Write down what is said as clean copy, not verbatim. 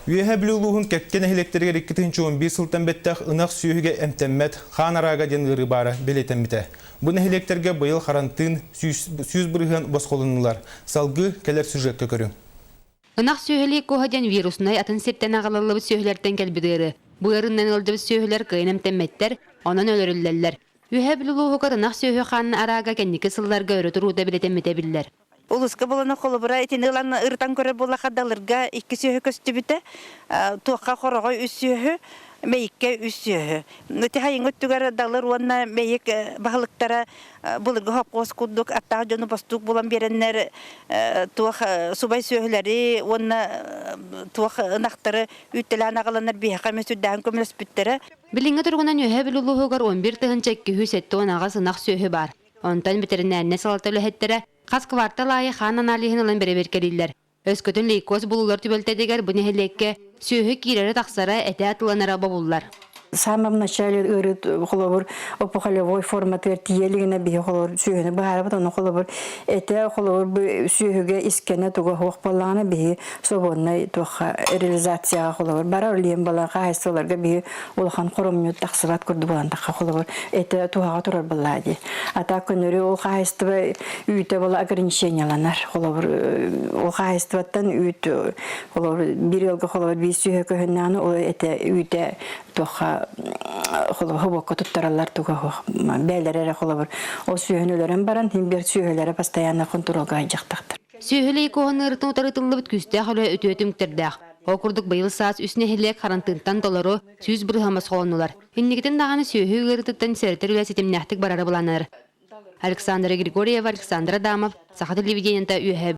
Үөһээ Бүлүү улууһун кэккэ нэһилиэктэригэр 2011 сылтан бэттэх ынах сүөһүгэ эмтэммэт хаан араага диэн ыарыы баара бэлиэтэммитэ. Бу нэһилиэктэргэ быйыл харантыын 100% босхолоннулар. Салгыы кэлэр сюжекка көрүҥ. Ынах сүөһүлүү куоһа диэн вируснай атын сиртэн аҕалыллыбыт сүөһүлэртэн кэлбит ыарыы. Бу ыарыынан ыалдьыбыт сүөһүлэр кыайан эмтэммэттэр, онон өлөрүллэллэр. Үөһээ Бүлүү улууһугар ынах сүөһү хаанын араага кэнники сылларга өрө туруута бэлиэтэммитэ биллэр. Улууска булана холобура итини ылан ырытан көрөр буоллахха далырга икки сүөһү көстүбүтэ. Туохха хороҕой үс сүөһү, мэйиккэ үс сүөһү. Ити хайыҥ өттүгэр далыр уонна мэйик баһылыктара былыргы хопхуос курдук аттаах дьону бостуук булан биэрэннэр туох субай сүөһүлэри уонна туох ынахтары үүттэлээн аҕаланнар биһиэхэ эмиэ сүрдээҕин көмөлөспүттэрэ. Билиҥҥи туругунан Үөһээ Бүлүү улууһугар 11 278 ынах сүөһү баар. Онтон бэтэринээринэй салалта үлэһиттэрэ хас квартал аайы хаан аналиһын ылан бэрэбиэркэлииллэр. Өскөтүн лейкоз булуллар түбэлтэтигэр бу нэһилиэккэ сүөһү киирэрэ-тахсара, этэ атыыланара бобуллар. Самом начале ыарыыт холобур опухолевой форматыгар тиийэ илигинэ биһи холобур сүөһүнү быһаарабыт ону холобур этэ холобур бу сүөһүгэ искэнэ туга суох буоллаҕына биһи свободнай туохха реализацияҕа холобур барар лиэн балар хаһаайыстыбаларга биһи улахан хоромньу тахсыбат курдук буолан тахха холобур этэ туһаҕа турар буоллаа дии ата көнөрү ол хаһаайыстыба үүтэ була ограниченияланар холобур ол хаһаайыстыбаттан үүт холобур биир ыалга холобур биир сүөһэ көһүннэҕинэ ол этэ үүтэ туохха холобур хобуокка туттараллар туга суох бээлэрэ эрэ холобур ол сүөһүнү өлөрөн баран син биир сүөһүлэрэ постоянно хонтуруолга сылдьахтахтар. Сүөһүлэй куоһун ыарытын утарытыллыбыт күүстээх үлэ үтүө түмүктэрдээх. Ол курдук быйыл саас үс нэһилиэк харантыынтан толору 100% босхолоннулар. Инникитин даҕаны сүөһү ыарыытыттан сэрэтэр үлэ ситимнээхтик барара былааннанар. Александра Григорьева, Александр Адамов, Саха телевидениета Үөһээ.